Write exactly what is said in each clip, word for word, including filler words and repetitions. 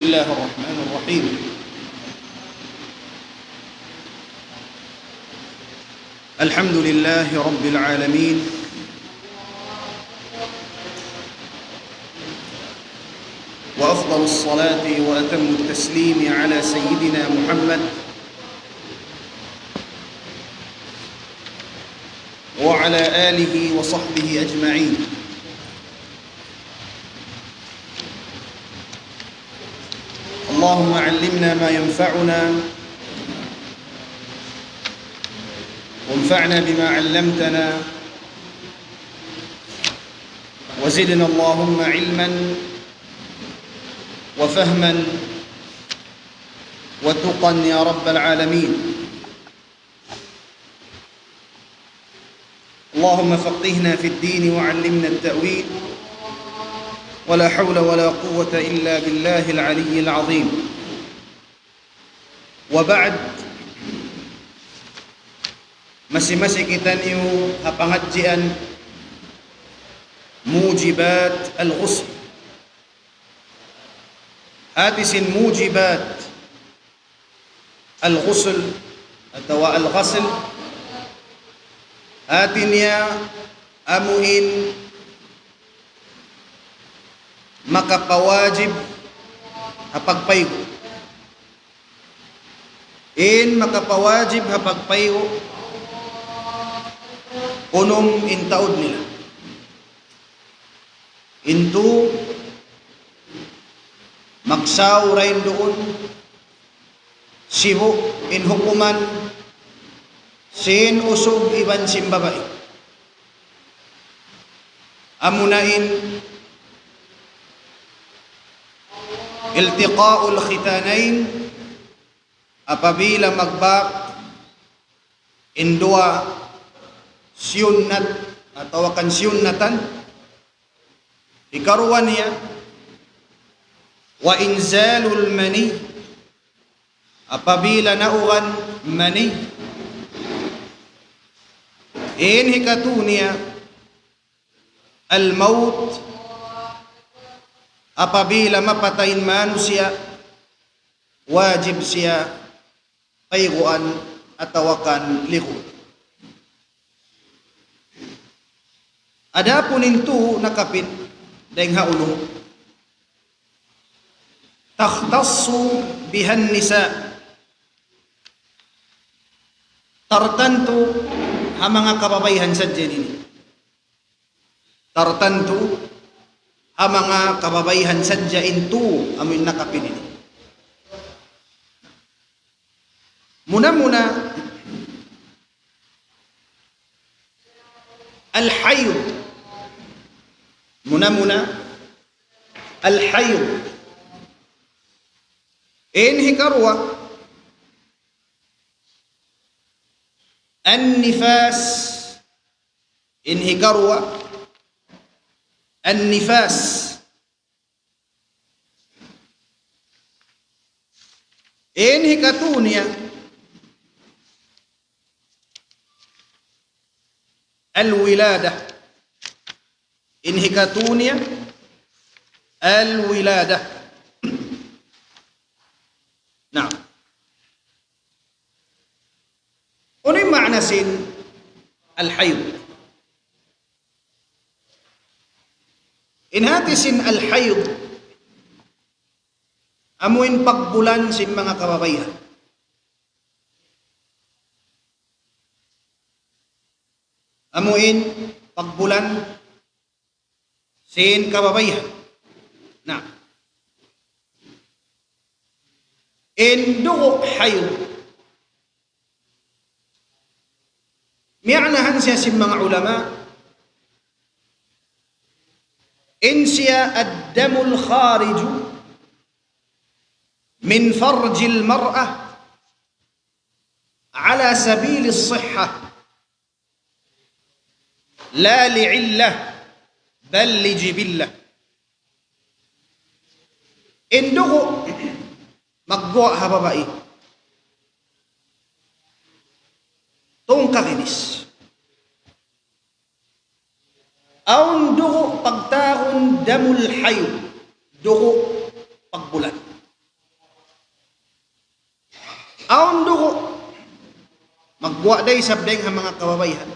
بسم الله الرحمن الرحيم. الحمد لله رب العالمين، وأفضل الصلاة وأتم التسليم على سيدنا محمد وعلى آله وصحبه أجمعين. اللهم علمنا ما ينفعنا، وانفعنا بما علمتنا، وزدنا اللهم علما وفهما وتقى يا رب العالمين. اللهم فقهنا في الدين وعلمنا التأويل، ولا حول ولا قوة إلا بالله العلي العظيم. وبعد، masi-masi kitaniyu ha pangadjian موجبات الغسل. Hati sin موجبات الغسل atawa الغسل, hati niya amuin makapawajib ha pagpaygu'. In makapawajib ha pagpaygu', unum in taud nila. In tū, magsaw dayn duun, sibu' in hukuman sin usug iban sin babai. Amuna in التقاء الختانين, apabila magbak in duwa siyunnat atawa kan siyunnatan. Hikaruwa niya, وإنزال المني, apabila nauran mani. In hikatū niya, الموت, apabila mapatay in manusiya', wajib siya payguan atawa kan ligu'. Adapun in tū nakapin dayn ha unu, تختص بها النساء. Tartantu ha manga kababaihan sadja ini. Tartantu ha manga kababaihan sadja in tū amu in nakapin ini. Muna-muna, الحيض. Muna-muna, الحيض. In hikaruwa, النفاس. In hikaruwa, النفاس. In hikatū niya, الولادة. In hikatū niya, الولادة. Naam. Unu in maana sin الحيض? In hati sin الحيض, amu in pagbulan sin manga kababaihan. Amu in pagbulan sin kababaihan. Na, in dugu' hayd, miya'nahan siya sin manga ulama, in siya الدم الخارج من فرج المرأة على سبيل الصحة لا لعلة بل لجبلة. In dugu' magguwa' ha babai tungka ginis. Awn dugu' pagtawagun دم الحيض, dugu' pagbulan. Awn dugu', magguwa' da isab dayn ha manga kababaihan.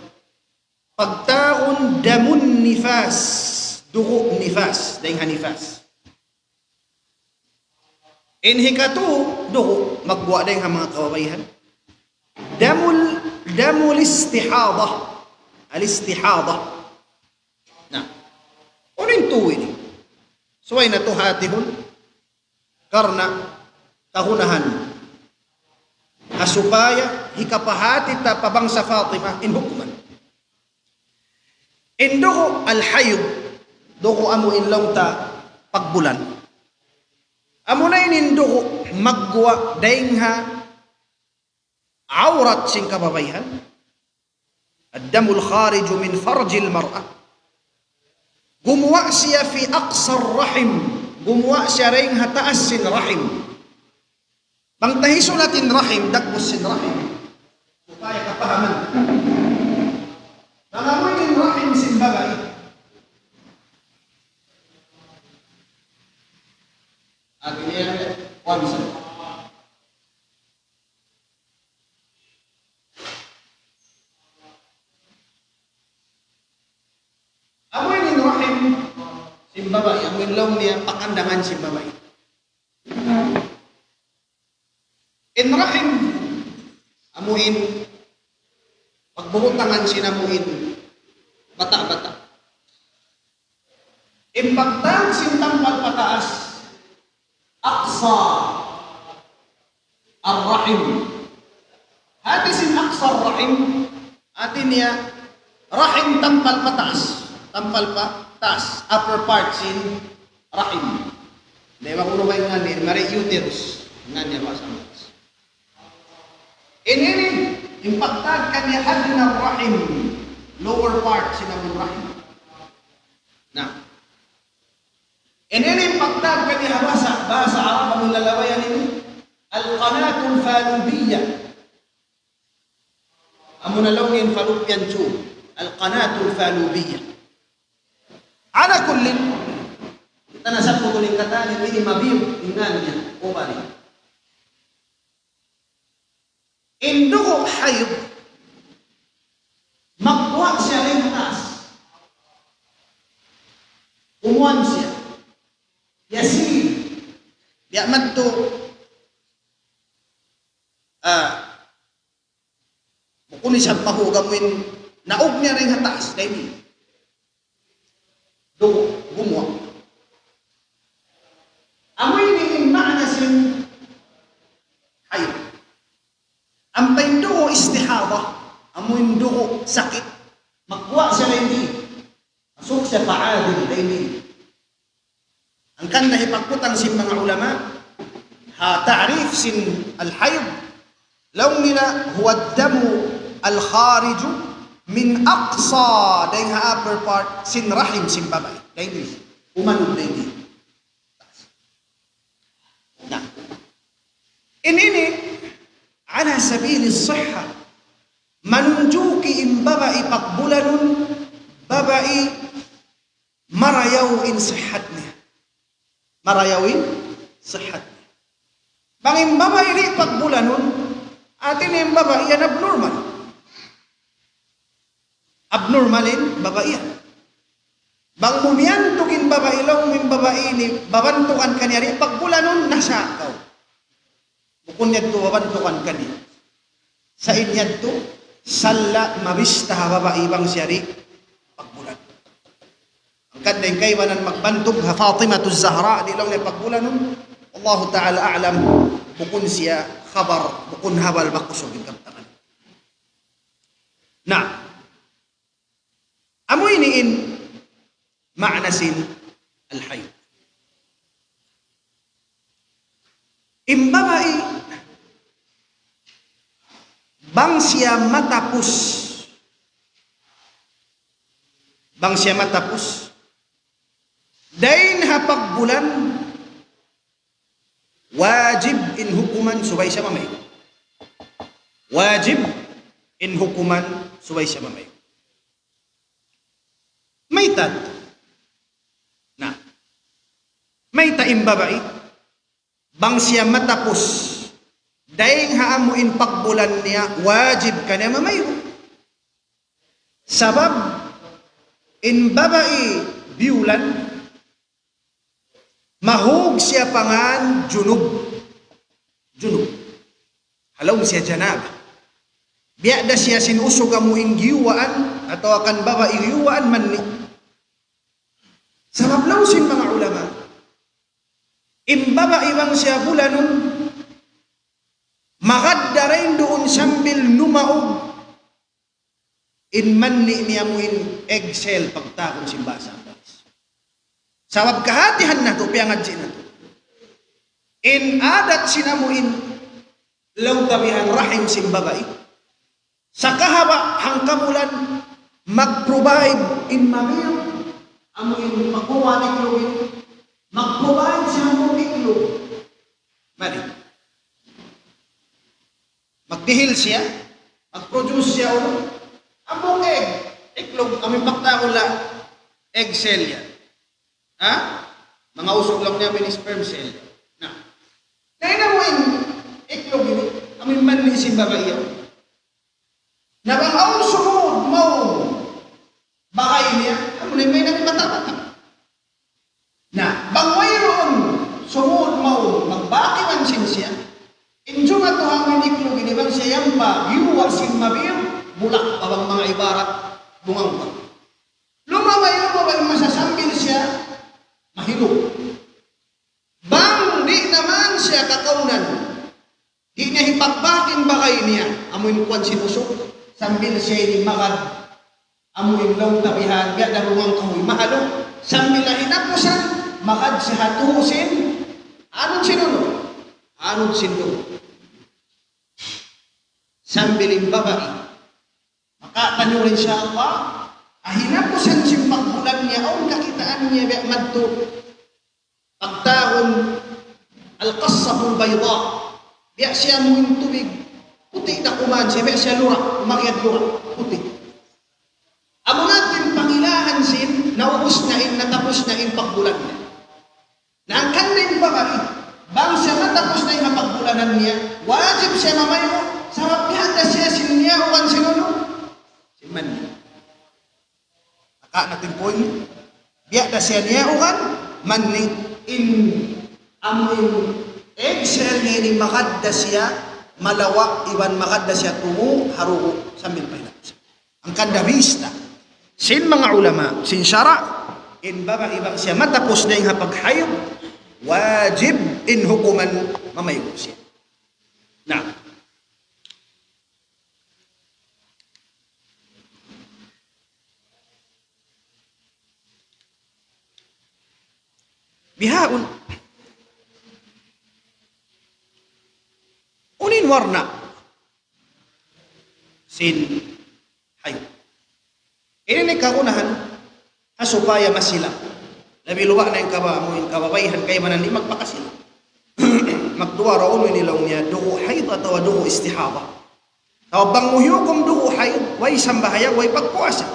Pagtawagun damun nifas, dugu' nifas, dayn ha nifas. In hikatu dugu', magguwa' dayn ha manga kababaihan. Damul, damul istihadah. Al istihadah. Na, unu in tū ini? Subay natu' hatihun, karna' kagunahan. Ha supaya hikapahati ta pa bangsa Fatima in hukuman. In dugu' al-hayd, dugu' amu in laung ta pagbulan. Amuna ini in dugu' magguwa' dayn ha awrat sin kababaihan. الدم الخارج من فرج المرأة. Gumuwa' siya في أقصى الرحم. Gumuwa' siya dayn ha taas sin rahim. Bang ta hisulat in rahim, dagbus sin rahim. Supaya kapahaman. Bang amu in rahim sin babai. Amu in, one second. Amu in rahim sin babai, amu in laung niya pakandangan sin babai. In rahim, amu in pagbubutangan sin amu in bata'-bata'. In pagtag sin tampal pataas, aqsa ar-rahim. Hati sin aqsa ar-rahim, hati niya rahim tampal pataas, tampal pataas, upper part sin rahim. Di' ba kunu' ba in ngan niya, mari uterus, ngan niya bahasa English. Ini, ini, in pagtag kaniya adna ar-rahim, lower part sin amu in rahim. Na, ini, ini in pagtag kaniya ha bahasa, bahasa Arab, amu in lalabayan ini, al-qanatul falubiyyah. Amu na laung in fallopian tube, al-qanatul falubiyyah. Ala kullin, kita na sa' putulin katan, ini mabib, in ngan niya, ovary. In dugu' hayd, magguwa' siya dayn ha taas. Umuwan siya. Yasir. Di' madtu, ah, bukun isab mahug amu in naug niya dayn ha taas, dayn ini. Dugu', gumuwa'. Amu ini in maana sin hayd. Ampa in dugu' istihadah, amu in dugu' sakit, magguwa' siya dayn di. Masuk siya pa adil dayn di. Hangkan na hipagkutang sin manga ulama, ha ta'rif sin al-hayd, laung nila, هو الدم الخارج من أقصى, dayn ha upper part sin rahim sin babai. Dayn di. Umanud dayn di. Na. In ini, على سبيل الصحة. Manunjuki in babai pagbulanun, babai marayaw in sihat niya. Marayaw in sihat niya. Bang in babai di' pagbulanun, hati niya in babai yan abnormal. Abnormal in babai yan. Bang mu miyantug in babai, laung mu in babai ini, babantugan kaniya di' pagbulanun, nasha' kaw. Bukun yadtu babantugan kaniya. Sa' in yadtu, salla' mabista ha babai bang siya di' pagbulan. Hangkan da in kaibanan magbantug ha Fatimatuz Zahra, di' laung niya pagbulanun. Allahu ta'ala a'lam, bukun siya khabar, bukun habal makusug in kabtangan. Na, amu ini in maana sin al-hayd. In babai, bang siya matapus, bang siya matapus, dayn ha pagbulan, wajib in hukuman subay siya mamaygu'. Wajib in hukuman subay siya mamaygu'. Mayta'? Na. Mayta' in babai, bang siya matapus, Dayng ha amu in pagbulan niya, wajib kaniya mamaygu'. Sabab, in babai biyulan, mahug siya pa ngan junub. Junub. Halaum siya janaba. Biya' da siya sin usug amu in giyuwaan, atawa kan babai giyuwaan manni'. Sabab laung sin manga ulama, in babai bang siya bulanun, magad da dayn duun sambil numaug in manni' niya amu in egg cell pagtawagun sin bahasa Ingges. Sabab kahatihan natu', piyangadji' natu'. In adat sin amu in laung ta bihan rahim sin babai. Sa kahaba' hangkabulan mag-provide in mabiyut, amu in magkuha' iklug in, mag-provide siya amu iklug. Mari. Magdihil siya, mag-produce siya unu, amu egg, iklug, amu in pagtawagun laung egg cell yan. Ha? Manga usug laung niya amu in sperm cell. Na. Na in amu in iklug ini, amu in manni' sin babai yan. Na bang awn sumud mawn bakai niya, amu na in mayan mata-mata. Na, bang wayruun sumud mawn magbak iban sin siya, in jumatu ha amu in iklug ini bang siya yan pa giyuwa' sin mabiyut, bulak pa bang manga ibarat bungang pa. Lumabay, lumabay masa sambil siya mahilu'. Bang di' na man siya kakaunan, di' niya hipagbak in bakai niya, amu in kuwan sin usug, sambil siya ini magad, amu in laung ta bihan, biya' da bungang kahuy, mahalu', sambil na hinapusan, magad siya ha tuu sin, anud sin unu, anud sin tuu. Sambil in babai, maka tanyo, insya Allah, ha hinapusan sin pagbulan niya, awn kakitaan niya biya' madtu pagtawagun al-qassatul bayda. Biya' siya amu in tubig, puti' da kuman siya, biya' siya lura', umagyad lura', puti'. Amu na in pangilahan sin, naubus na in, natapus na in pagbulan niya. Na hangkan in babai, bang siya matapus na in ha pagbulanan niya, wajib siya mamaygu', sabab biya' da siya sin niyaugan sin unu, sin manni'. Maka na timpuin, biya' da siya niyaugan manni', in amu in egg cell niya ini magad da siya malawa' iban magad da siya tumu' ha dugu' sambil pa hinapusan. Hangkan da bista sin manga ulama sin sara', in babai bang siya matapus na in ha paghayd, wajib in hukuman mamaygu' siya. Na. Bihaun. Unu in warna' sin hayd. Ini in kagunahan, ha supaya masilang. Labi luba' na in kaba-, amu in kababaihan kaibanan di' magpakasilang. Magduwa ra unu ini laung niya, dugu' hayd atawa dugu' istihada. Atawa bang mu hiyukum dugu' hayd, way sambahayang, way pagpuasa.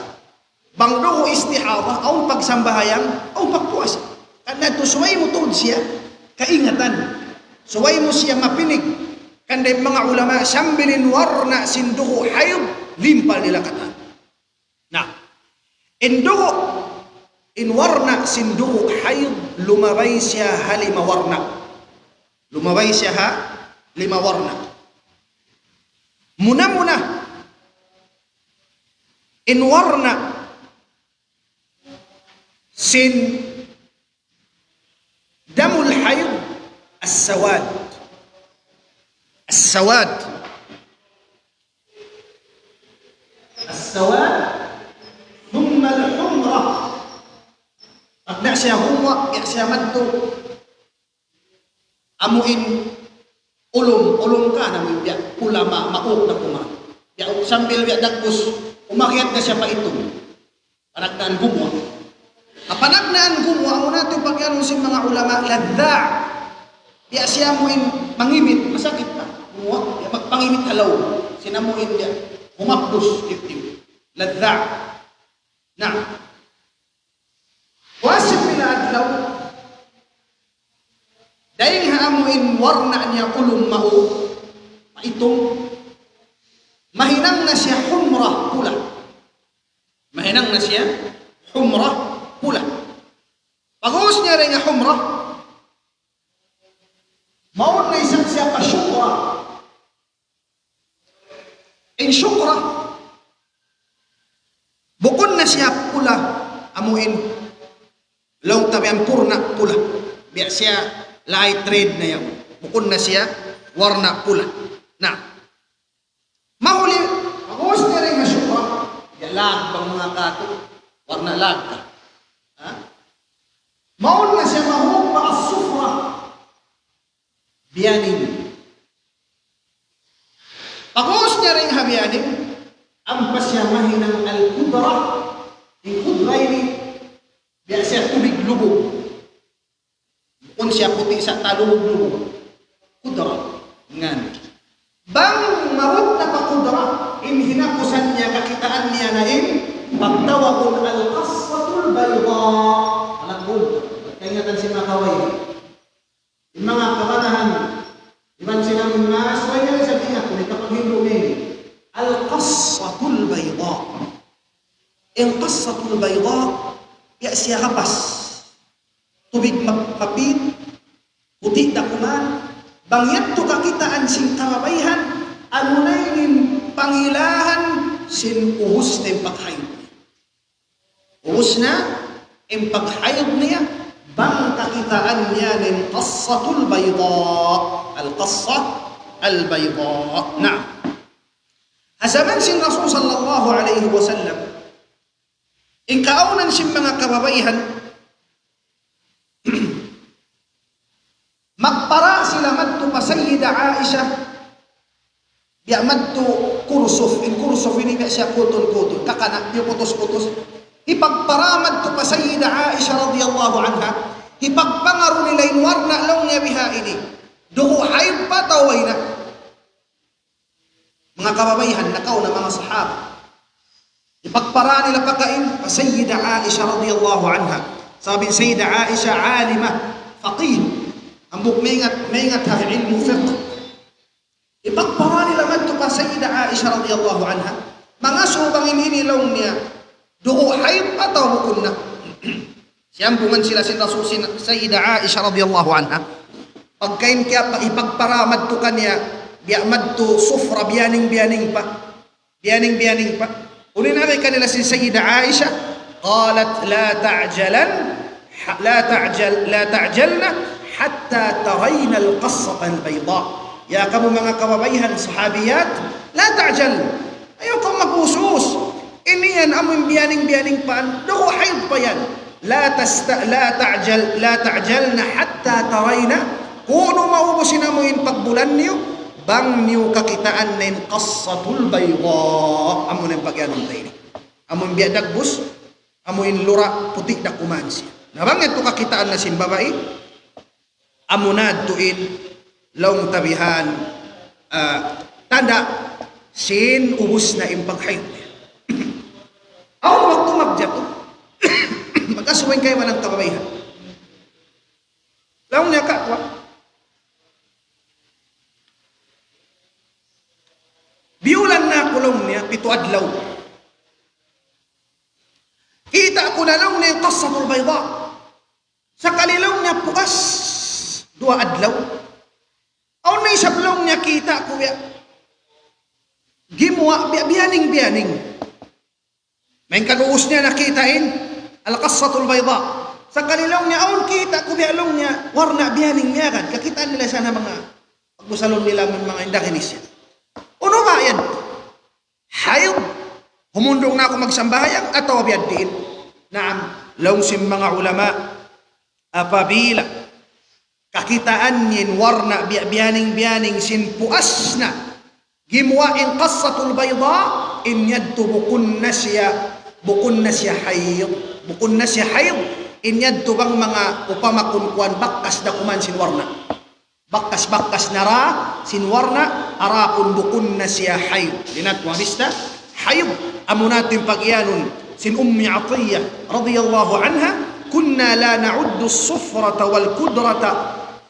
Bang dugu' istihada, awn pagsambahayang, awn pagpuasa. Karna' yadtu subay mu tuud siya kaingatan. Subay mu siya mapinig. Hangkan da in manga ulama, sambil in warna' sin dugu' hayd, limpal nila katan. Na, in dugu', in warna' sin dugu' hayd, lumabay siya ha lima warna'. Lumabay siya ha lima warna'. Muna-muna, in warna' sin damul hayd, as-sawad. As-sawad. As-sawad, thumma al-humra. Pag na siya humra, biya' siya madtu. Amu in ulum, ulum ka na, amu in biya' pula ma-, mauk na kuman. Biya' sambil biya' dagbus, umakyat na siya pa itum. Panagnaan gumuwa'. Ha panagnaan gumuwa', amu na yadtu pag-anu sin manga ulama, ladha'. Biya' siya amu in mangimit, masakit na. Gumuwa', biya' magpangimit ha lawm. Sin amu in biya' humapdus, iptim. Ladha'. Na. Wajib pila adlaw. Dayng ha amu in warna' niya ulum mauk. Itum, mahinang na siya humra, pula. Mahinang na siya humra, pula. Pag'ubus niya dayn ha humra, mawn na isab siya pa shufra. In shufra, bukun na siya pula, amu in laung ta biya' purna' pula. Biya' siya light red na yan. Bukun na siya warna' pula. Na, mahuli, pag'ubus niya dayn ha shufra, ya lag bang manga katu', warna' lag ka. Ha? Mawn na siya mahuli pa as-sufra. Biyaning. Pag'ubus niya dayn ha biyaning, ampa siya mahinang al-kudra. In kudra ini, biya' siya tubig lubug. Bukun siya puti' sa' ta lubug-lubug. Kudra. Ngan. Bang maabut na pa kudra, in hinapusan niya, kakitaan niya na in, pagtawagun al-qassatul bayda. Anak gul. Kaingatan sin manga kaway. In manga kabanahan, iban sin amun mas, way na sa' ingat, may kapaghindu' na ini. Al-qassatul bayda. In qassatul bayda, ya siya kapas. Tubig map-, mapit, puti' da kuman. Bang yadtu kakitaan sin kababaihan, amu na in pangilahan sin ubus na in paghayd. Ubus na in paghayd niya, bang kakitaan niya in qassatul bayda. Al-qassah al-bayda. Naam. Ha jaman sin Rasul sallallahu alayhi wasallam, in kaawnan sin manga kababaihan, magpara sila madtu pa Sayyida Aisha, biya' madtu kursuf, in kursuf ini biya' siya kutun-kutun, kakana', biya' putus-putus. Hipagpara madtu pa Sayyida Aisha radiyallahu anha, hipagpangaru nila in warna' laung niya biha ini. Dugu' hayd pa atawa way na. Manga kababaihan, nakauna manga sahaba. Hipagpara nila pakain pa Sayyida Aisha radiyallahu anha. Sabab in Sayyida Aisha alima, faqih. Hambuuk maingat, maingat ha ilmu' fiqh. Hipagpara nila madtu pa Sayyida Aisha radiyallahu anha. Mangasubu bang in ini laung niya, dugu' hayd pa atawa bukun na. Siyambungan sila sin Rasul sin Sayyida Aisha radiyallahu anha. Pagkain kiya pa, hipagpara madtu kaniya, biya' madtu sufra, biyaning-biyaning pa. Biyaning-biyaning pa. Unu in agi kanila sin Sayyida Aisha, قالت: لا تعجلن، لا تعجل، لا تعجلن حتى ترين القصة البيضاء. Ya kamu manga kababaihan sahabiyat, لا تعجلن. Ayaw kamu mag-usus. Ini yan amun biyaning-biyaning pa, dugu' hayd pa yan. لا تست-، لا تعجل، لا تعجلن حتى ترين. Kunu' maubus in amu in pagbulan niyu, bang niyu kakitaan na in qassatul bayda. Amu na in pag-iyanun ta ini. Amu in biya' dagbus, amu in lura' puti' da kuman siya. Na bang yadtu kakitaan na sin babai, amu na yadtu in laung ta bihan, ah, tanda' sin ubus na in paghayd. Awn waktu magjatu. Magkasuwain kaibanan kababaihan. Laung niya, "Kakuwa, biyulan na aku," laung niya, "pitu adlaw. Kita' ku na," laung niya, "in qassatul bayda. Sakali," laung niya, "puas duwa adlaw. Awn na isab," laung niya, "kita' ku biya' gimuwa' biya', biyaning-biyaning." Main kaguus niya nakita' in al-qassatul bayda. Sakali, laung niya, "Awn kita' ku biya'," laung niya, "warna' biyaning niya kan." Kakitaan nila siya na manga pagbusalun nila, manga Indonesia. Unu ba yan? Hayd, humundung na aku magsambahayang atawa biya' diin? Naam, laung sin manga ulama, apabila kakitaan niya in warna' biya', biyaning-biyaning sin puas na, gimuwa' in qassatul bayda, in yadtu bukun na siya, bukun na siya hayd, bukun na siya hayd, in yadtu bang manga upama kun kuwan bakkas da kuman sin warna'. Bakkas-bakkas na ra sin warna', adapun bukun na siya hayd. Dinat wa bista, hayd, amu na in pag-iyanun sin Ummi Atiyah radiyallahu anha, كنا لا نعد الصفرة والكدرة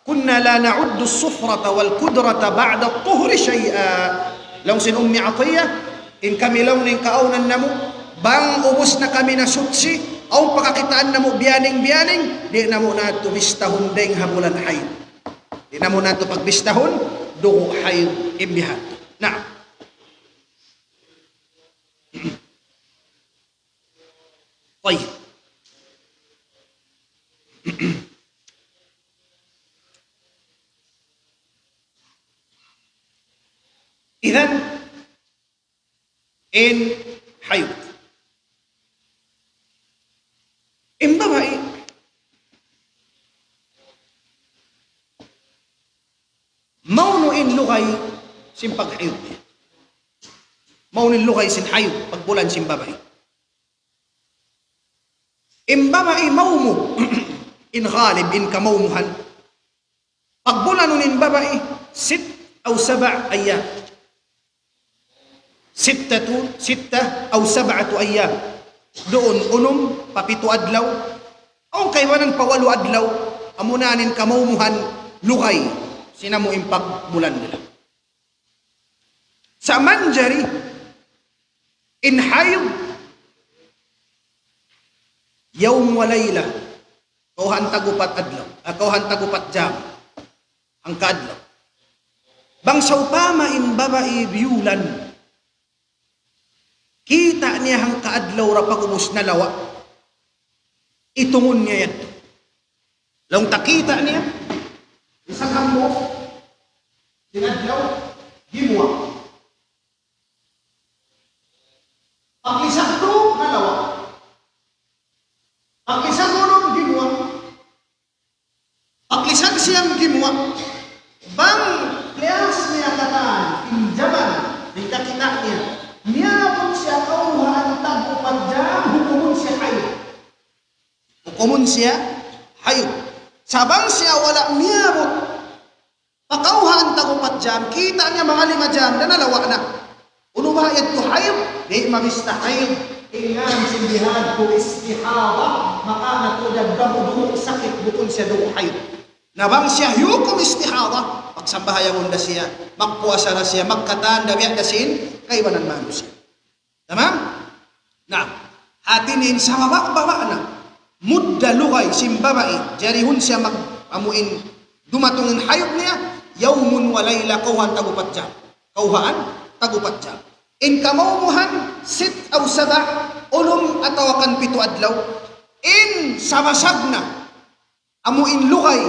كنا لا نعد الصفرة والقدرة بعد الطهر شيئا. Laung sin Ummi Atiyah, in kami laung niya in kaawnan namu', bang ubus na kami nasuchi, awn pa kakitaan namu' biyaning-biyaning, di' namu' na tuud bistahun dayng ha bulan hayd. Di' namu' na tuud pagbistahun, dugu' hayd in biya' hādtu. Naam. Tayyib. Idhan, in hayd. In babai, maunu in lugay sin paghayd niya? Maunu in lugay sin hayd, pagbulan sin babai? In babai maumu, in ghalib, in kamaumuhan. Pagbulanun in babai, ست أو سبع أيام. ستة، ستة أو سبعة أيام. Duun unum pa pitu adlaw. Awn kaibanan pa walu adlaw. Amuna in kamaumuhan lugay sin amu in pagbulan nila. Sa' manjari in hayd, yawm wa layla, kawhaan tag-upat adlaw, ah, kawhaan tag-upat jam, hangka adlaw. Bang sawpama in babai biyulan, kita' niya hangka adlaw ra pag'ubus nalawa', itungun niya yadtu. Laung ta kita' niya, isab hambuuk sin adlaw, gimuwa'. Paglisag tū, nalawa'. Paglisag unum, gimuwa'. Paglisag siyam, gimuwa'. Bang liyas niya katan, in jaman, in kakita' niya, miyabut siya kawhaan tag-upat jam, hukumun siya hayd. Hukumun siya hayd. Sa' bang siya wala' miyabut pa kawhaan tag-upat jam, kita' niya manga lima jam na, nalawa' na. Unu baha' yadtu hayd? Di' mabista hayd. In ngan sin biya' hādtu istihada. Maka na tuud yan, dugu' sakit, bukun siya dugu' hayd. Na bang siya hiyukum istihada, magsambahayangun da siya, magpuasa da siya, magkatan da biya' da sin kaibanan manusiya'. Tamam? Na, hāti niya in sababa'-baba' na mudda lugay sin babai, jarihun siya mag-, amu in dumatung in hayd niya, yawmun wa layla, kawhaan tag-upat jam. Kawhaan tag-upat jam. In kamaumuhan, ست أو سبع, unum atawa kan pitu adlaw. In sabasag na, amu in lugay,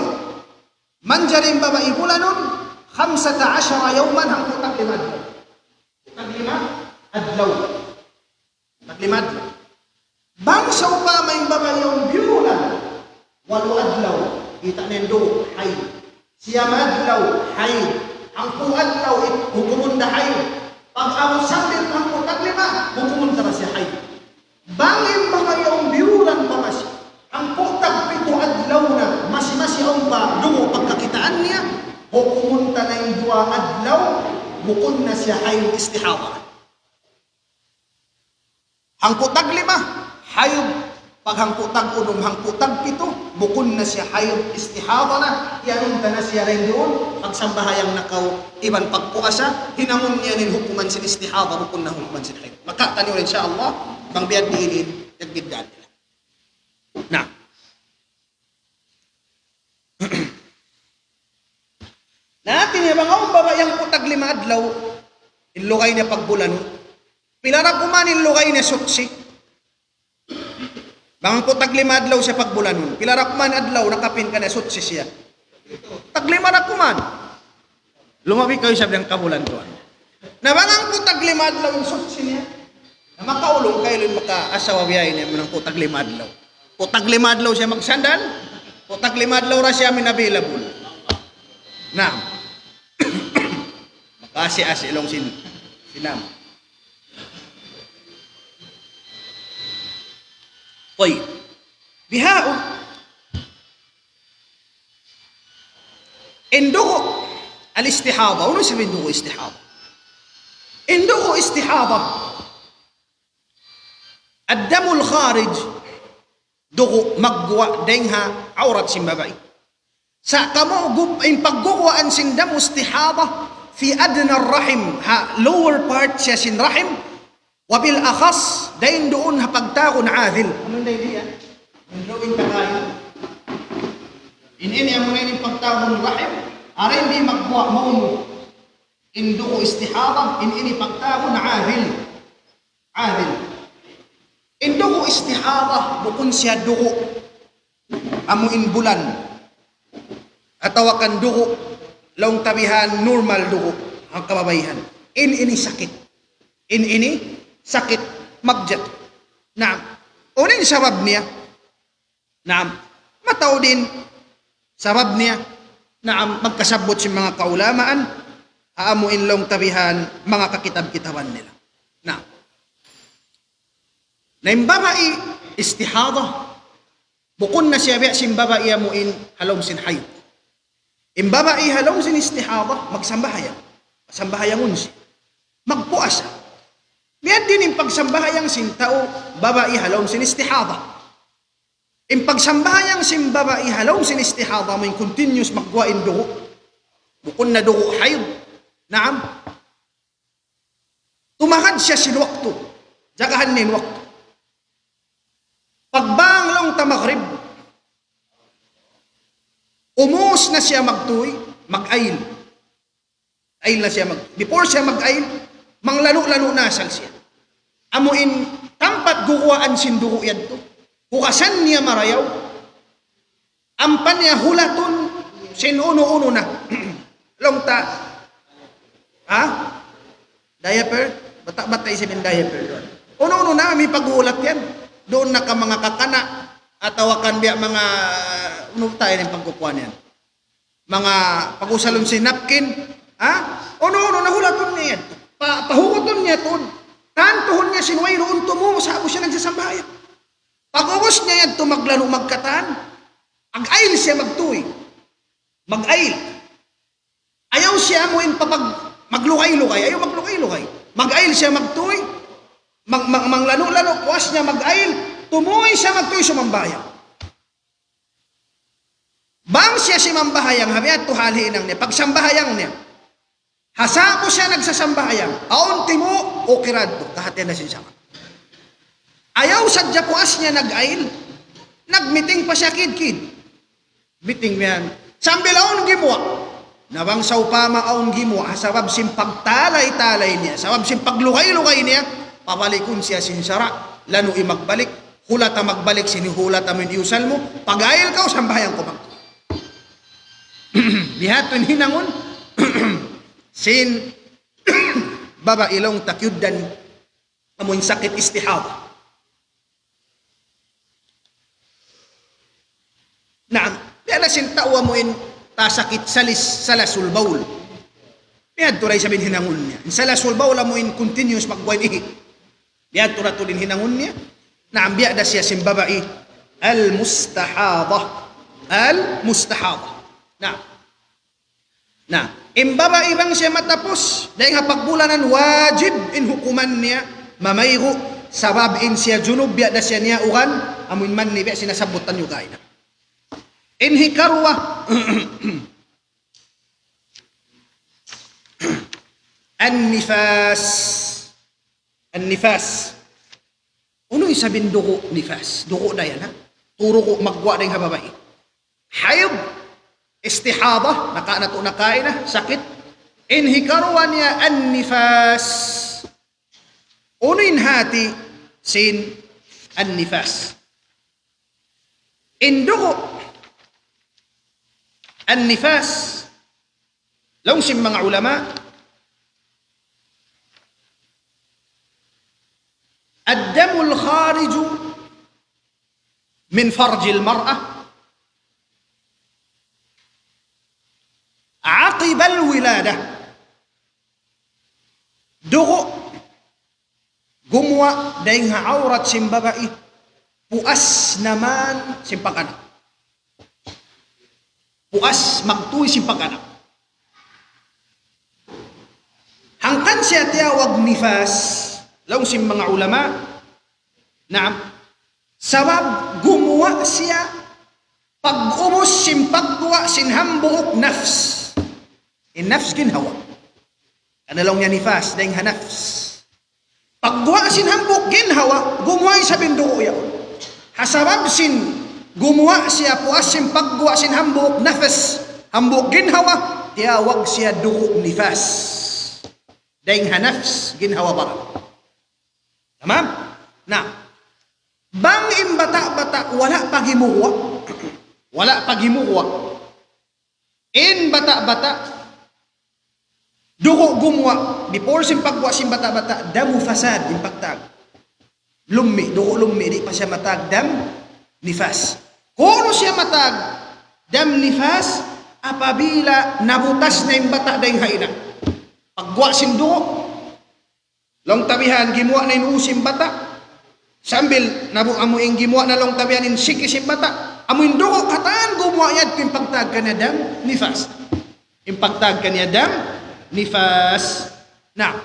manjari in babai bulanun, خمسة عشر يوما, hangpu' tag lima adlaw. Tag lima adlaw. Tag lima adlaw. Bang sawpama in babai yaun biyulan, walu adlaw, kita' niyu duun, hayd. Siyam adlaw, hayd. Hangpu' adlaw, it-, hukumun da hayd. Pag-abut sambil hangpu' tag lima, hukumun ta na siya hayd. Bang in manga yaun biyulan pa masi, hangpu' tag pitu adlaw na, masi-masi awn pa dugu' pagkakitaan niya, hukumun ta na in duwa adlaw, bukun na siya hayd, istihada na. Hangpu' tag lima, hayd. Pag hangpu' tag unum, hangpu' tag pitu, bukun na siya hayd, istihada na, iyanun ta na siya dayn duun, pagsambahayang na kaw, iban pagpuasa, hinangun niya in hukuman sin istihada, bukun na hukuman sin hayd. Makawa' taniyu, insya Allah, bang biya' diin in pagbiddaan nila. Na. Na, hāti niya bang awn babai hangpu' tag lima adlaw, in lugay niya pagbulanun. Pila ra kuman in lugay niya suchi. Bang hangpu' tag lima adlaw siya pagbulanun. Pila ra kuman adlaw nakapin kaniya suchi siya. Tag lima ra kuman. Lumabi kaw isab dayn ha kabulan tuwan. Na bang hangpu' tag lima adlaw in suchi niya, na makaulung kailu in makaasawa biya' ini, bang hangpu' tag lima adlaw. Hangpu' tag lima adlaw siya magsandal, hangpu' tag lima adlaw ra siya amu in available. Naam. Makaasi-asi laung sin, sin amu. Tayyib. Bihaun, in dugu' al-istihada, unu isab in dugu' istihada? In dugu' istihada, الدم الخارج, dugu' magguwa' dayn ha awrat sin babai. Sa' kamu gub-, in pagguwaan sin damu istihadah, في أدنى الرحم, ha lower part siya sin rahim, وبالأخص, dayn duun ha pagtawagun adil. Amu in dayn di, ah? In drawing ta kaina. In ini amu in pagtawagun rahim, ari di magguwa' maunu. In dugu' istihadah, in ini pagtawagun adil. Adil. In dugu' istihadah, bukun siya dugu' amu in bulan. Atawa kan dugu', laung ta bihan normal dugu', ha kababaihan. In ini sakit. In ini sakit magjatu. Naam. Unu in sabab niya? Naam. Mataud in sabab niya. Naam, magkasabbut sin manga kaulamaan, ha amu in laung ta bihan manga kakitab-kitaban nila. Naam. Na in babai istihadah, bukun na siya biya' sin babai amu in ha lawm sin hayd. In babai ha lawm sin istihadah, magsambahayang. Sambahayangun siya. Magpuasa. Biya' diin in pagsambahayang sin tau babai ha lawm sin istihadah. In pagsambahayang sin babai ha lawm sin istihadah, amu in continuous magguwa' in dugu'. Bukun na dugu' hayd. Naam. Tumagad siya sin waktu. Jagahan niya in waktu. Pagbang laung ta magrib, umus na siya magtuy, mag-ayl. Ayl na siya mag-, before siya mag-ayl, manglanu'-lanu' na asal siya. Amu in tampat guguwaan sin dugu' yadtu. Hugasan niya marayaw. Ampa niya hulatun sin unu-unu na. Laung ta. Ha? Diaper? Bata'-bata' isab in diaper duun. Unu-unu na, amu in paghulat yan. Duun na ka manga kakana', atawa kan biya' manga, unu ta yan in pagkukuha niyan. Manga pag-usalun sin napkin, ha? Unu-unu na hulatun niya yan. Pa-, pahugutun niya tuud. Tantuhun niya sin wayruun tumumu' sa'bu siya nagsasambahayang. Pag-ubus niya yadtu maglanu' magkatan, mag-ayl siya magtuy. Mag-ayl. Ayaw siya amu in papag-, maglugay-lugay. Ayaw maglugay-lugay. Mag-ayl siya magtuy. Mag-, mag-, manglanu'-lanu', puas niya mag-ayl. Tumuy siya magtuy sumambahayang. Bang siya simambahayang, ha biya' tu hal hinang niya, pagsambahayang niya. Ha sa'bu siya nagsasambahayang, awn timu', okay ra yadtu, kahatihan na sin sara'. Ayaw sadja puas niya nag-ayl, nag-meeting pa siya kid-kid. Meeting yan. Sambil awn gimuwa'. Na bang sawpama awn gimuwa', ha sabab sin pagtalay-talay niya, sabab sin paglugay-lugay niya, pabalikun siya sin sara', lanu'i magbalik, hulata magbalik sin hulata mu in iyusal mu, pag-ayl kaw, sambahayang kaw magtuy. Biya' ha yadtu in hinangun sin babai laung ta kiyugdan amu in sakit istihadah. Naam, biya' na sin tau amu in ta sakit salis, salasul bawl. Biya' ha yadtu da isab in hinangun niya. In salasul bawl amu in continuous magguwa' in ihi'. Biya' ha yadtu da tuud in hinangun niya. Naam, biya' da siya sin babai al-mustahadah. Al-mustahadah. Naam. Na, in babai bang siya matapus, dayn ha pagbulanan wajib in hukuman niya, mamaygu', sabab in siya junub, biya' da siya niyaugan, amu in manni biya' sin nasabbut taniyu kaina. In hikaruwa, an-nifas. An-nifas. Unu isab in dugu' nifas? Dugu' da yan, ha? Tū dugu' magguwa' dayn ha babai. Hayd, istihadah, naka-, natu-, nakaina, sakit. In hikaruwa niya an-nifas. Unu in hati sin an-nifas? In dugu' an-nifas, laung sin manga ulama, الدم الخارج من فرج المرأة عقب الولادة. Dugu' gumuwa' dayn ha awrat sin babai, puas naman sin pag-anak. Puas magtuy sin pag-anak. Hangkan siya tiyawag nifas, laung sin manga ulama, naam, sabab gumuwa' siya Pag-ubus sin pagguwa' sin hambuuk nafs. In nafs ginhawa. Laung niya nifas, dayn ha nafs. Pagguwa' sin hambuuk ginhawa, gumuwa' isab in dugu' yaun. Ha sabab sin gumuwa' siya puas sin pagguwa' sin hambuuk nafs, hambuuk ginhawa, tiyawag siya dugu' nifas. Dayn ha nafs, ginhawa baran. Tamam? Na, bang in bata'-bata' wala' pa gimuwa', wala' pa gimuwa'. In bata'-bata', dugu' gumuwa', before sin pagguwa' sin bata'-bata', damu fasad in pagtag. Lummi', dugu' lummi', di' pa siya matag dam nifas. Kunu' siya matag dam nifas, apabila nabutas na in bata' dayn ha ina'. Pagguwa' sin dugu', laung ta bihan, gimuwa' na in ū sin bata'. Sambil nabu-, amu in gimuwa' na laung ta bihan in siki sin bata'. Amu in dugu' katan gumuwa' yadtu in pagtag kaniya dam nifas. In pagtag kaniya dam nifas. Na,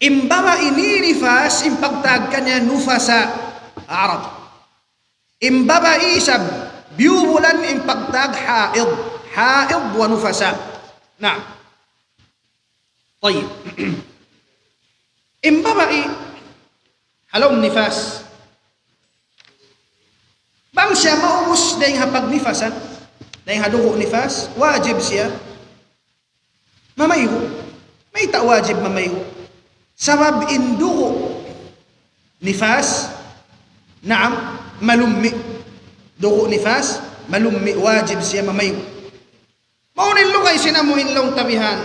in babai ini nifas, in pagtag kaniya nufasa. Arab. In babai isab, biyubulan in pagtag haid. Haid wa nufasa. Na. Tayyib. In babai, ha lawm nifas. Bang siya maubus dayn ha pagnifasan, dayn ha dugu' nifas, wajib siya mamaygu'. Mayta' wajib mamaygu'? Sabab in dugu' nifas, naam, malummi'. Dugu' nifas, malummi', wajib siya mamaygu'. Mawn in lugay sin amu in laung ta bihan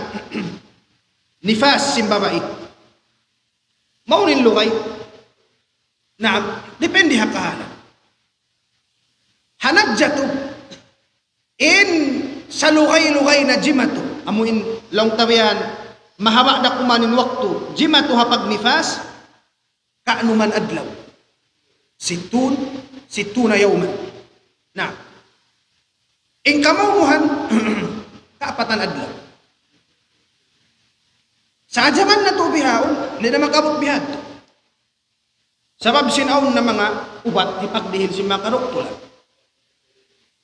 nifas sin babai. Mawn in lugay. Naam, depende ha kahalan. Ha nagjatu, in salugay-lugay na jimatu, amu in laung ta bihan, mahaba' da kuman in waktu, jimatu ha pagnifas, ka'numan adlaw. Sittun, sittuna yawman. Na, in kamawmuhan, kaapatan adlaw. Sa' jaman natu' bihaun, di' na mag-abut bihadtu. Sabab sin awn na manga ubat hipagdihil sin manga kaduktulan.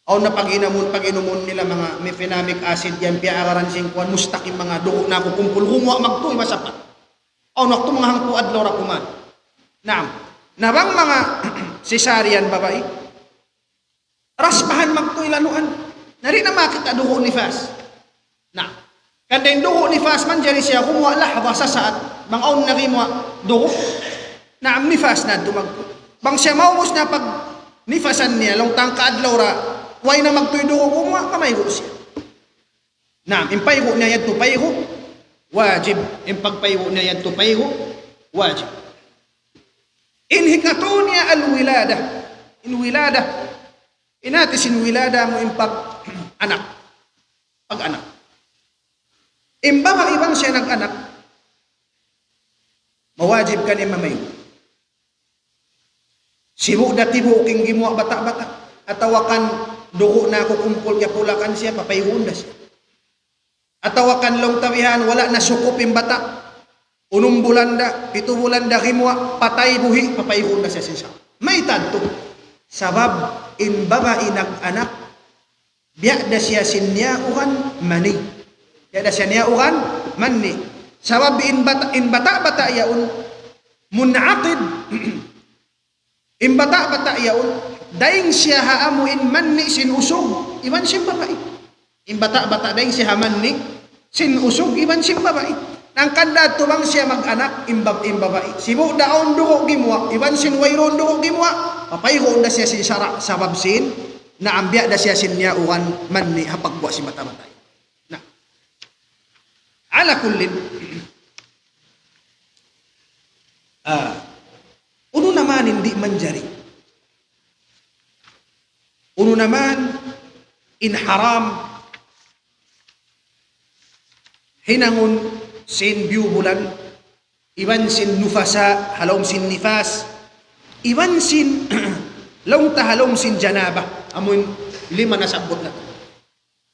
Awn na pag-inumun, pag-inumun nila manga mefenamic acid yan, piyaagaran sin kuwan, mustaqim manga dugu' na kukumpul, gumuwa' magtuy, masapat. Awn waktu manga hangpu' adlaw ra kuman. Naam. Na bang manga cesarean babai, raspahan magtuy lanuan. Na di' na makita' dugu' nifas. Na, kan dayn dugu' nifas manjari siya gumuwa' lahza, sasaat. Bang awn na gimuwa' dugu', naam, nifas na dumag. Bang siya maubus na pagnifasan niya, laung ta hangka adlaw ra, way na magtuy dugu' gumuwa', mamaygu' siya. Naam, in paygu' niya yadtu paygu' wajib. In pagpaygu' niya yadtu paygu' wajib. In hikatu niya al-wilada. In wilada. In hati sin wilada amu in pag-anak. Pag-anak. In babai bang siya nag-anak, mawajib kaniya mamaygu'. Sibu' da tibuuk in gimuwa' bata'-bata'. Atawa kan dugu' na kukumpul kiyapulakan siya, papayguun da siya. Atawa kan laung ta bihan, wala' na sukup in bata'. Unum bulan da, pitu bulan da gimuwa', patay buhi', papayguun da siya sin sara'. Mayta' yadtu? Sabab in babai nag-anak, biya' da siya sin niyauran mani. Biya' da siya niyauran mani. Sabab in bata', in bata'-bata' yaun mun'aqid. In bata'-bata' yaun, dayn siya ha amu in mani sin usug iban sin babai. In bata'-bata' dayn siya ha mani sin usug iban sin babai. Hangkan da tu bang siya mag-anak, in bab-, in babai. Sibu' da awn dugu' gimuwa', iban sin wayruun dugu' gimuwa', papayguun da siya sin sara', sabab sin, naam, biya' da siya sin niyauran mani ha pagguwa' sin bata'-bata'. Na. Ala kullin. Ah, unu na man in di' manjari. Unu na man in haram hinangun sin biyubulan, iban sin nufasa, ha lawm sin nifas, iban sin laung ta ha lawm sin janaba, amu in lima nasabbut natu'.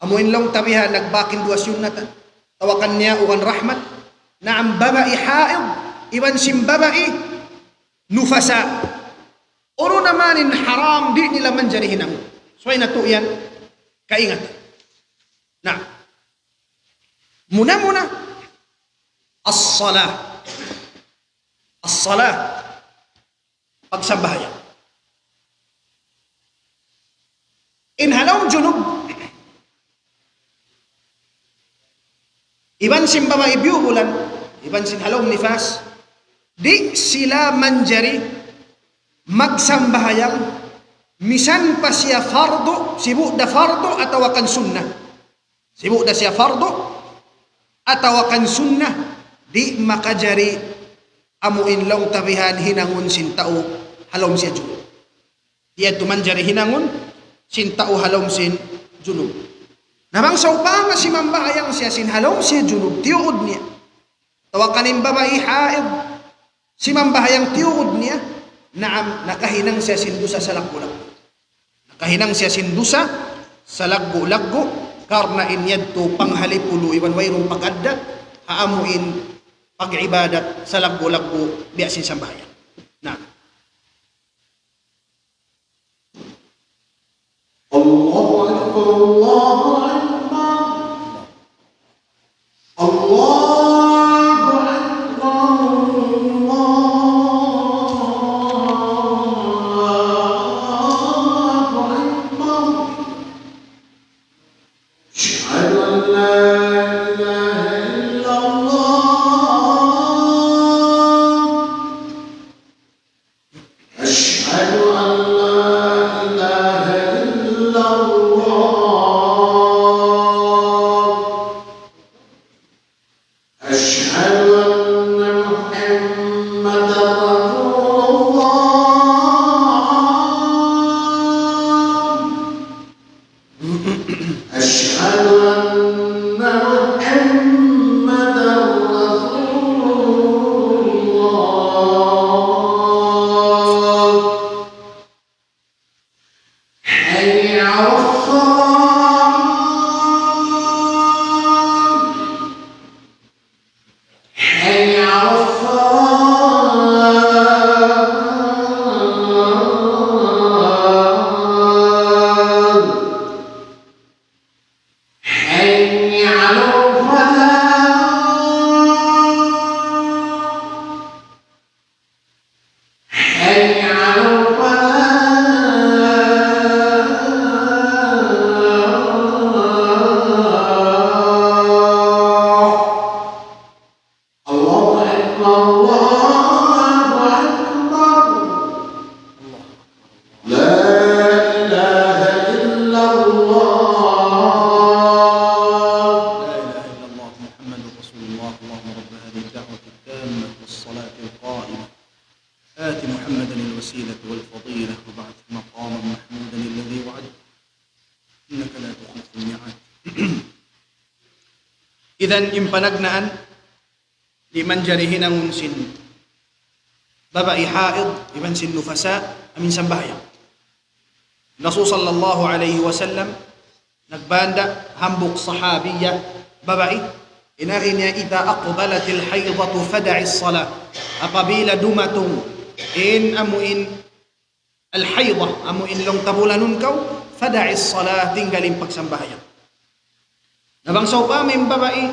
Amu in laung ta bihan nagbak in duwa siyunnatan. Atawa kan niyauran rahmat. Naam, babai haid, iban sin babai nufasa. Unu na man in haram, di' nila manjari hinangun. Subay natu' yan kaingatan. Na, muna-muna, as-salah. As-salah. Pagsambahayang. In ha lawm junub, iban sin babai biyubulan, iban sin ha lawm nifas, di' sila manjari magsambahayang, misan pa siya fardu, sibu' da fardu atawa kan sunnah. Sibu' da siya fardu atawa kan sunnah, di' makajari amu in laung ta bihan hinangun sin tau ha lawm siya junub. Di' yadtu manjari hinangun sin tau ha lawm sin junub. Na bang sawpama simambahayang siya sin ha lawm siya junub, tiyuud niya. Atawa kan in babai haid, simambahayang tiyuud niya, naam, nakahinang siya sin dusa salaggu'-laggu'. Nakahinang siya sin dusa salaggu'-laggu', karna' in yadtu panghalipulu iban wayruun pag-addat, ha amu in pag-ibadat salaggu'-laggu' biya' sin sambahayang. Na. الله أكبر، الله أكبر. الله أكبر، الله أكبر. أشهد أن لا إله إلا الله. أشهد أن لا إله إلا الله. أشهد أن محمدا رسول الله. أشهد أن محمدا رسول الله. حي على الصلاة. حي على الصلاة. حي على الفلاح. حي على الفلاح. الله أكبر، الله أكبر. لا إله إلا الله. لا إله إلا الله، محمد رسول الله. اللهم رب هذه الدعوة التامة والصلاة القائمة، آت محمدا الوسيلة والفضيلة وابعثه مقاما محمودا الذي وعدته، إنك لا تخلف الميعاد. Idan in panagnaan, di' manjari hinangun sin babai haid, iban sin nufasa, amu in sambahayang. Rasul sallallahu alayhi wasallam, nagbanda' hambuuk sahabiya babai, in agi niya, إذا أقبلت الحيضة فدع الصلاة. Apabila dumatung in amu in al-haydah, amu in laung ta bulanun kaw, فدع الصلاة, tinggal in pagsambahayang. Na bang sawpama in babai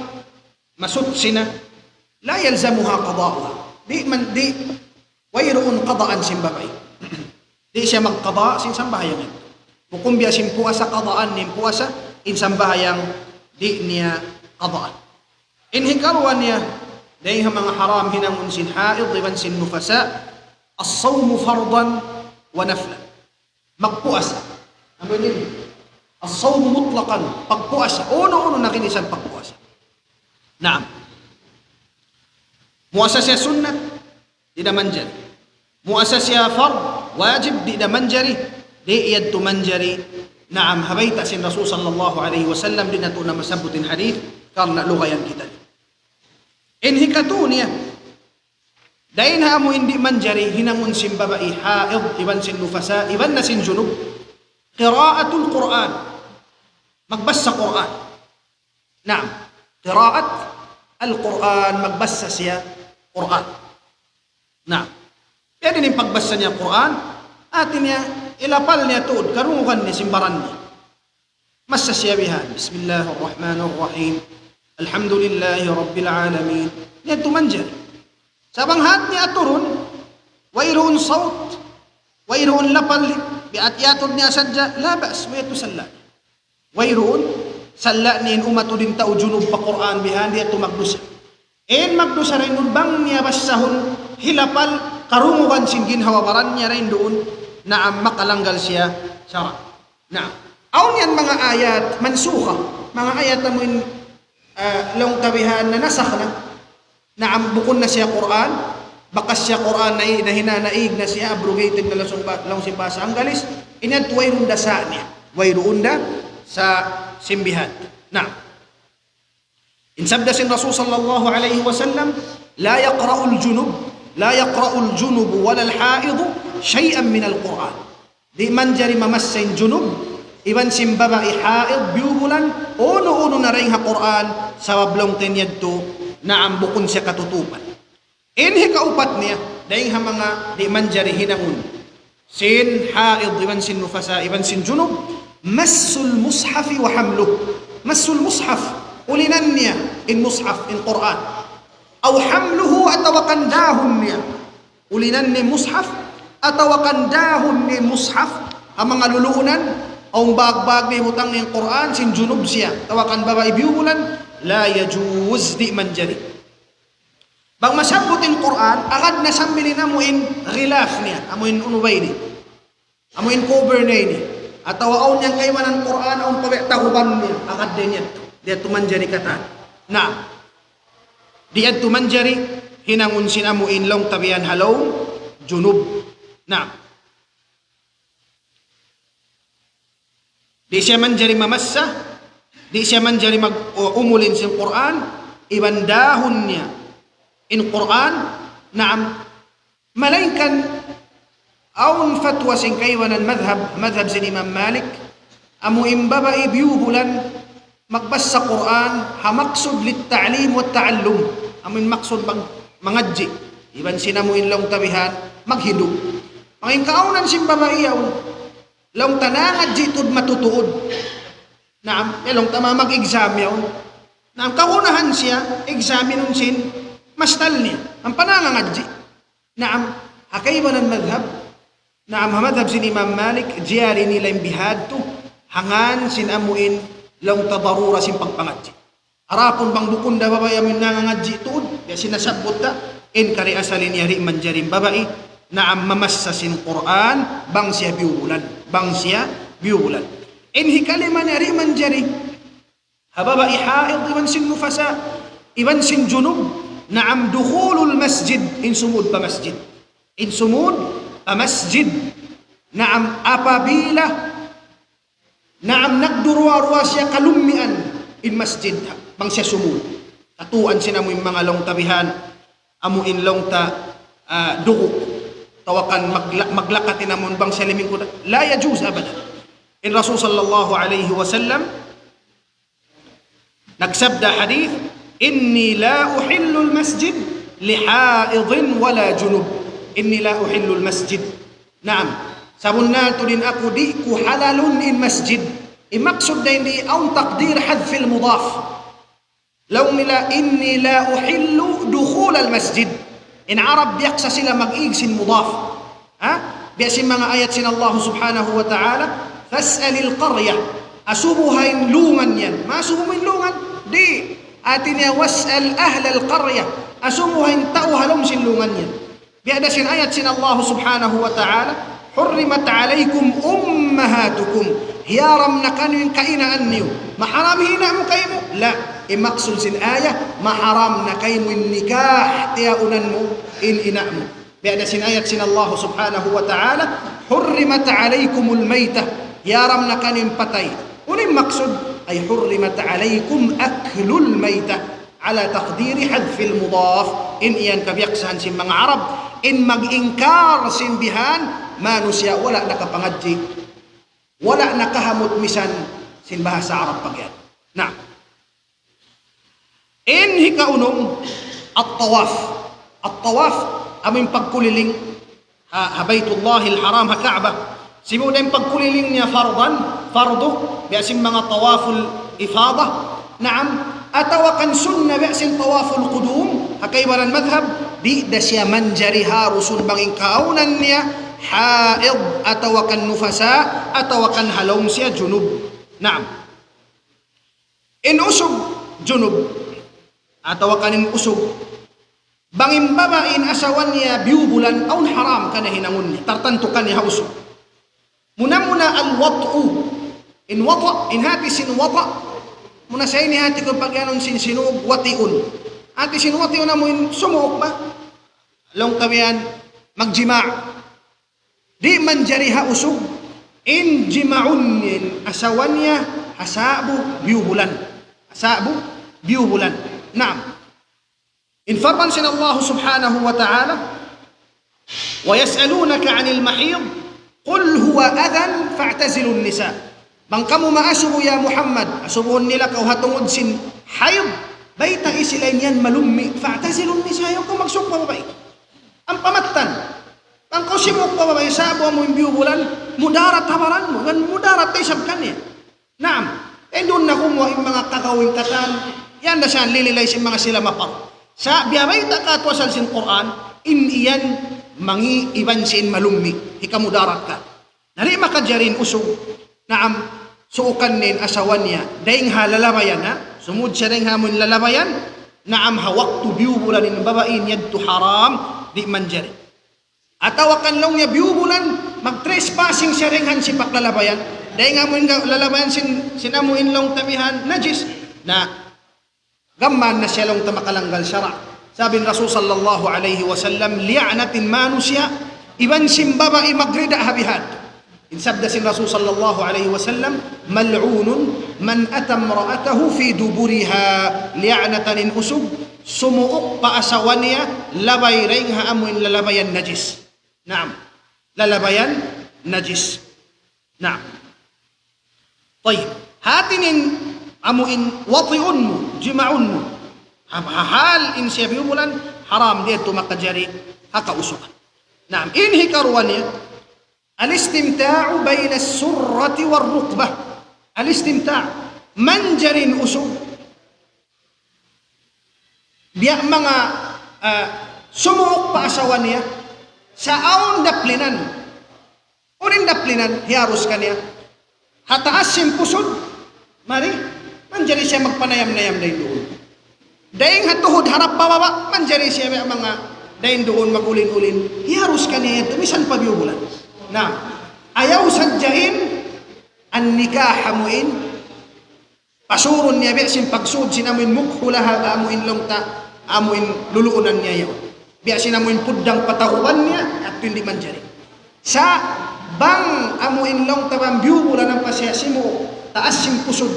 masuchi na, لا يلزمها قضاؤها. Di' man, di', wayruun qadaan sin babai. Di' siya magqada sin sambahayang ini. Bukun biya' sin puasa qadaan, in puasa, in sambahayang di' niya qadaan. In hikaruwa niya, dayn ha manga haram hinangun sin haid iban sin nufasa, الصوم فرضا ونفلا. Magpuasa. Amu ini, الصوم مطلقا, pagpuasa. Unu-unu na ginisan pagpuasa. Naam. Muasa siya sunnat, di' da manjari. Muasa siya fard, wajib, di' da manjari. Di' yadtu manjari. Naam, ha bayta' sin Rasul sallallahu alayhi wasallam, di' natu' na masabbut in hadith, karna' lugayan kita. In hikatu niya, dayn ha amu in di' manjari hinangun sin babai haid, iban sin nufasa, iban na sin junub, قراءة القرآن. Magbasa Qur'an. Naam. قراءة القرآن, magbasa siya Qur'an. Naam. Biya' diin in pagbasa niya Qur'an, hati niya, Ilapal niya tuud, karungugan niya sin baran niya. Massa siya bihan, بسم الله الرحمن الرحيم. الحمد لله رب العالمين. Niya tuud manjari. Sa' bang hat niya aturun, wayruun sawt, wayruun lapal, biya' iyatu niya sadja, la ba's, waytu salla'. Wayruun, salla' niya in umatu in tau junub pa Qur'an bihan, di' yatu magdusa. In magdusa dayn duun bang niya basahun hilapal karungugan sin ginhawa-baran niya dayn duun, naam, makalanggal siya sara'. Naam. Awn yan manga ayat mansukha, manga ayat amu in, ah, laung ta bihan nanasakh na. Naam, bukun na siya Qur'an, bakas siya Qur'an na, na hina, naig na siya, abrogated na laung sin ba-, laung sin bahasa Anggalis, in yadtu wayruun da sa' niya. Wayruun da sa' sin bihan. Naam. In sabda sin Rasul sallallahu alayhi wasallam, لا يقرأ الجنب، لا يقرأ الجنب ولا الحائض شيئا من القرآن. Di' manjari mamassa in junub, iban sin babai haid, biyubulan, unu-unu na dayn ha Qur'an, sabab laung ta in yadtu, naam, bukun siya katutupan. In hikaupat niya, dayn ha manga di' manjari hinangun sin haid, iban sin nufasa, iban sin junub, مس المصحف وحمله. مس المصحف, ulinan niya in mushaf, in Qur'an. أو حمله, atawa kan dahun niya. Ulinan niya mushaf, atawa kan dahun niya mushaf, ha manga luluunan, awn bagbag niya butang niya in Qur'an, sin junub siya, atawa kan babai biyubulan, لا يجوز, di' manjari. Bang masabbut in Qur'an, agad na sambil in amu in ghilaf niya, amu in unu ba ini? Amu in cover niya ini. Atawa awn yan kaibanan Qur'an, awn pa biya' tahuban niya, agad da niya. Di' yadtu manjari katan. Na, di' yadtu manjari hinangun sin amu in laung ta bihan ha lawm junub. Na, di' siya manjari mamassa, di' siya manjari mag-, o, umulin sin Qur'an, iban dahun niya in Qur'an, naam, malaingkan awn fatwa sin kaibanan madhab, madhab sin Imam Malik, amu in babai biyubulan, magbassa Qur'an, ha maksud للتعليم والتعلم. Amu in maksud mag-, mangadji'. Iban sin amu in laung ta bihan, maghindu'. Bang in kaawnan sin babai yaun, laung ta nangadji' tuud matutuud. Naam, ya laung ta ma mag-exam yaun. Naam, kagunahan siya, examinun sin mastal niya. Ampa nangangadji'. Naam, ha kaibanan madhab, naam, ha madhab sin Imam Malik, jari nila in bihadtu, hangkan sin amu in laung ta darura sin pagpangadji'. Adapun bang bukun da babai amu in nangangadji' tuud, ya sin nasabbut ta, in kari asal ini di' manjari in babai, naam, mamassa sin Qur'an, bang siya biyubulan, bang siya biyubulan. In hikalima niya di' manjari, ha babai haid iban sin nufasa, iban sin junub, naam, دخول المسجد, in sumud pa masjid. In sumud pa masjid, naam, apabila, naam, nagduruwa-ruwa siya kalummian in masjid, bang siya sumud. Katuan sin amu in manga laung ta bihan, amu in laung ta, ah, dugu'. Atawa kan magla-, maglakat in amu in bang siya limingkud. لا يجوز أبدا. In Rasul sallallahu alayhi wasallam, nagsabda hadith, إني لا أحل المسجد لحائض ولا جنب. إني لا أحل المسجد. Naam. Sabunnal tuud in aku di' ku halalun in masjid. In maksud dayn di awn تقدير حذف المضاف. Laung nila, إني لا أحل دخول المسجد. In Arab biyaksa sila mag-ig sin mudaf. Ha? Biya' sin manga ayat sin Allah subhanahu wa ta'ala, فاسأل القرية. Asubuha in lungan yan. Maasubu mu in lungan? Di'. Hati niya, واسأل أهل القرية. Asubuha in tau ha lawm sin lungan yan. Biya' da sin ayat sin Allah subhanahu wa ta'ala, حرمت عليكم أمهاتكم. Hiyaram na kaniyu in kainaan niyu. Maharam in ina' mu kaymu? La. In maksud sin ayat, maharam na kaymu in nikah, tiyaunan mu in ina' mu. Biya' da sin ayat sin Allah subhanahu wa ta'ala, حرمت عليكم الميتة. Hiyaram na kaniyu in patay. Unu in maksud? أي حرمت عليكم أكل الميتة. على تقدير حذف المضاف. In yan kabiyaksahan sin manga Arab, in mag-ingkar sin bihan, manusiya' wala' nakapangadji', wala' nakahamut misan sin bahasa Arab pag yan. Na, in hikaunum, at-tawaf. At-tawaf, amu in pagkuliling ha, ha Baytullahil Haram, ha Kaaba. Sibu' da in pagkuliling niya fardan, fardu, biya' sin manga tawaful ifada. Naam, atawa kan sunna biya' sin tawaful qudum, ha kaibanan madhab, di' da siya manjari harusun bang in kaawnan niya, haid, atawa kan nufasa, atawa kan ha lawm siya junub. Naam. In usug junub, atawa kan in usug, bang in babai in asawa niya biyubulan, awn haram kaniya hinangun niya, tartantu kaniya ha usug. Muna-muna al-wat'u. In wata', in hati sin wata', muna sa ini hati ku pag-anun sin sinug, wati'un. Hati sin wati'un amu in sumuuk ba? Laung ta biya' yan, magjima'. Di' manjari ha usug, in jima'un niya in asawa niya, ha sa'bu biyubulan. Ha sa'bu biyubulan. Naam. In parman sin Allah subhanahu wa ta'ala, ويسألونك عن المحيض قل هو أذى فاعتزلوا النساء. Bang kamu maasubu ya Muhammad, asubuhun nila kaw ha tungud sin hayd, baytai sila in yan malummi', فاعتزلوا النساء, ayaw kaw magsuuk pa babai. Ampa mattan, bang kaw simuuk pa babai, sa'bu amu in biyubulan, mudarat ha baran mu, kan mudarat da isab kaniya. Naam. Kay duun na kumuha' in manga kakaw in katan, yan da siya lililay sin manga sila mapar. Sa' biya' bayta' katu' asal sin Qur'an, in iyan mangi' iban sin malummi', hikamudarat ka. Na di' makajari in usug, naam, suukan niya in asawa niya, dayng ha lalabayan, ha? Sumud siya dayng ha amun lalabayan, naam, ha waktu biyubulan in babai niya yadtu haram, di' manjari. Atawa kan laung niya biyubulan, mag-trespassing siya dayng ha sipak lalabayan. Dayng amu in ga-, lalabayan sin, sin amu in laung ta bihan, najis. Na, gam mayan na siya laung ta makalanggal sara'. Sabab in Rasul sallallahu alayhi wasallam, liya'nat in manusiya', iban sin babai magrida ha bihadtu. In sabda sin Rasul sallallahu alayhi wasallam, ملعون من أتى امرأته في دبرها. Liya'natan in usug, sumuuk pa asawa niya, labay dayng ha amu in lalabayan najis. Naam. Lalabayan najis. Naam. Tayyib. Hati niya in amu in wati'un mu, jima'un mu. Ha, ha hal in siya biyubulan, haram di' yadtu makajari ha kausugan. Naam. In hikaruwa niya, الاستمتاع بين السرة والركبة. Al-istimta', manjari in usug. Biya' manga, ah, sumuuk pa asawa niya, sa' awn daplinan. Unu in daplinan, hiyarus kaniya. Ha taas sin pusud, mari, manjari siya magpanayam-nayam dayn duun. Dayng ha tuhud harap pa baba', manjari siya biya' manga dayn duun mag-ulin-ulin. Hiyarus kaniya yadtu, misan pa biyubulan. Na, ayaw sadja in, an-nikah amu in, pasurun niya biya' sin pagsud sin amu in mukhula ha, amu in laung ta, amu in luluunan niya yaun. Biya' sin amu in puddang patauban niya, yadtu di' manjari. Sa' bang amu in laung ta bang biyubulan ampa siya simuuk, taas sin pusud,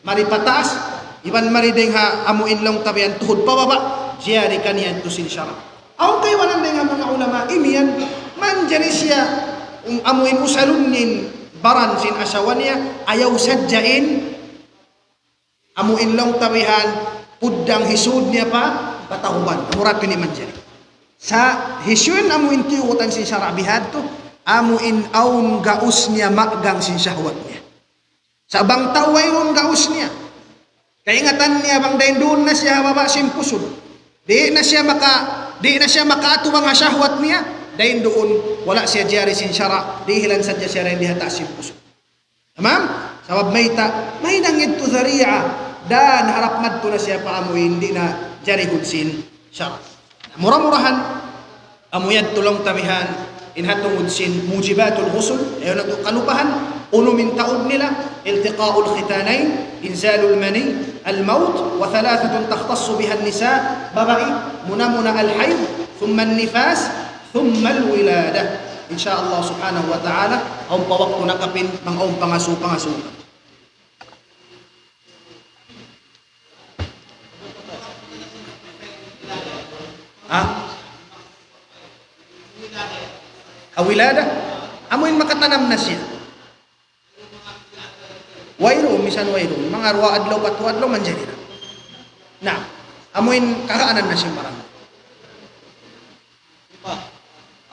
mari pataas, iban mari dayng ha amu in laung ta biya' tuhud pababa', jari kaniya yadtu sin sara'. Awn kaibanan dayng ha manga ulama, imiyan, manjari siya, um, amu in usalun in baran sin asawa niya, ayaw sadja in, amu in laung ta bihan, puddang hisud niya pa, patauban. Murad ini manjari. Sa' hisiyu in amu in tiyugutan sin sara' bihadtu, amu in awn gaus niya magang sin sahwat niya. Sa' bang tau wayruun gaus niya. Kaingatan niya bang dayn duun na siya ha baba' sin pusud. Di' na siya maka-, di' na siya makaatubang ha sahwat niya. Dayn duun, wala' siya jari sin sara', dihilan sadja siya dayn di ha taas sin pusud. Tamam? Sabab mayta', mahinang yadtu zari'a. Dan harap madtu na siya pa amu in di' na jarihun sin sara'. Mura-murahan, amu yadtu laung ta bihan, in ha tungud sin mujibatul ghusl, ayaw natu' kalupahan, unum in taud nila, التقاء الختانين، إنزال المني، الموت، وثلاثة تختص بها النساء، babai, muna-muna al-hayd, ثم النفاس، ثم الولادة. In sha Allah subhanahu wa ta'ala, awn pa waktu na kapin, bang awn pangasubu-pangasubu. Ha? Ha wilada? Amu in makatanam na siya. Wayruun, misan wayruun. Manga duwa adlaw, pa tū adlaw, manjari na. Na, amu in kakaanan na siya marang.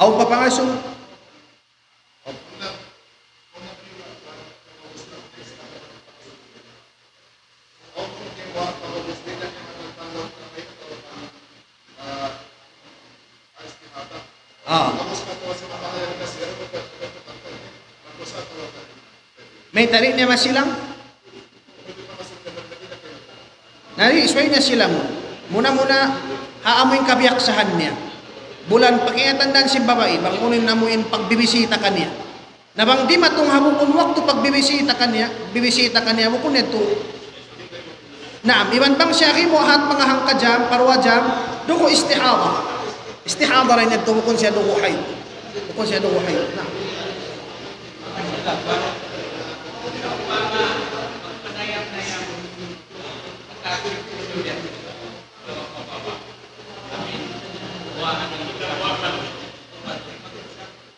Awn pa pangasubu. Ah. Mayta' di' niya masilang? Na di', subay niya silangun. Muna-muna, ha amu in kabiyaksahan niya. Bulan, pakaingatan da sin babai, bang unu in amu in pagbibisita kaniya. Na bang dimatung ha bukun waktu pagbibisita kaniya, bibisita kaniya, bukun yadtu. Naam, iban bang siya gimuwa' hat manga hangka jam, pa duwa jam, dugu' istihada. Istihada ra in yadtu, bukun siya dugu' hayd. Bukun siya dugu' hayd. Naam.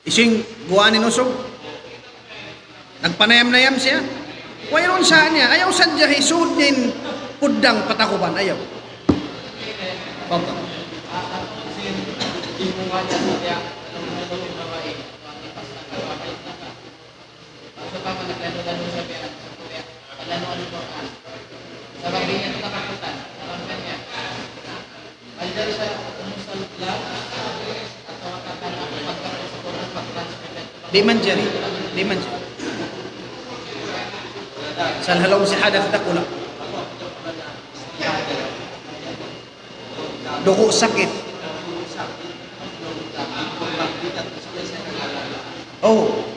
Hisiyu in guwaan in usug? Nagpanayam-nayam siya? Wayruun sa niya. Ayaw sadja hisud niya in puddang patakuban. Ayaw. Fadal. Sa pagkakalanuan sa Quran, sa pagkakalanuan sa Quran, sa pagkakalanuan sa Quran, Di' manjari. Di' manjari. Asal ha lawm sin hadath dakula'. Dugu' sakit. Oh.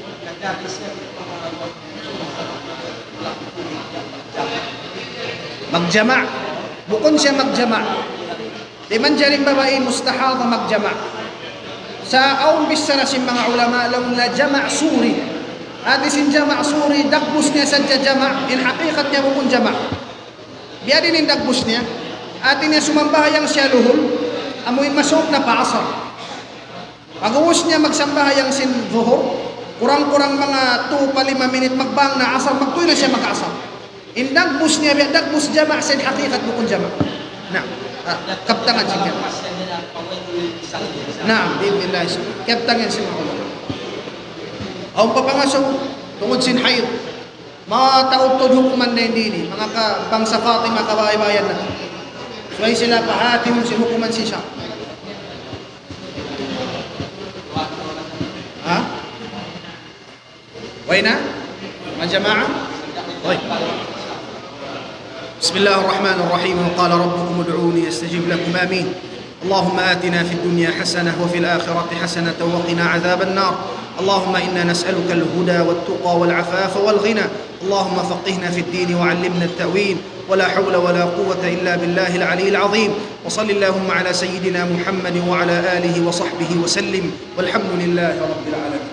Magjama'. Bukun siya magjama'. Di' manjari in babai mustahada magjama'. Sa' awn bichara sin manga ulama laung nila jama' suri. Hati sin jama' suri, dagbus niya sadja jama', in hakikat niya bukun jama'. Biya' diin in dagbus niya? Hati niya sumambahayang siya luhul, amu in masuuk na pa asar. Pag'ubus niya magsambahayang sin zuhur, kurang-kurang manga tū pa lima minit magbang na asar, magtuy na siya mag-asar. In dagbus niya, biya' dagbus jama' sin hakikat bukun jama'. Na, ah, kabtangan sin kiyat. Na, bi'idhnillah. Kabtangan sin manga ulama. Awn pa pangasubu, tungud sin hayd. Mataud-taud hukuman na in dini. Manga kabangsa Fatima, kabaybayan na. Subay sila pahātihun sin hukuman sin Sha. Ha? Way na? Manga jamaa? Way. بسم الله الرحمن الرحيم. وقال ربكم ادعوني أستجب لكم. آمين. اللهم آتنا في الدنيا حسنة وفي الآخرة حسنة وقنا عذاب النار. اللهم إنا نسألك الهدى والتقى والعفاف والغنى. اللهم فقهنا في الدين وعلمنا التأويل. ولا حول ولا قوة إلا بالله العلي العظيم. وصل اللهم على سيدنا محمد وعلى آله وصحبه وسلم. والحمد لله رب العالمين.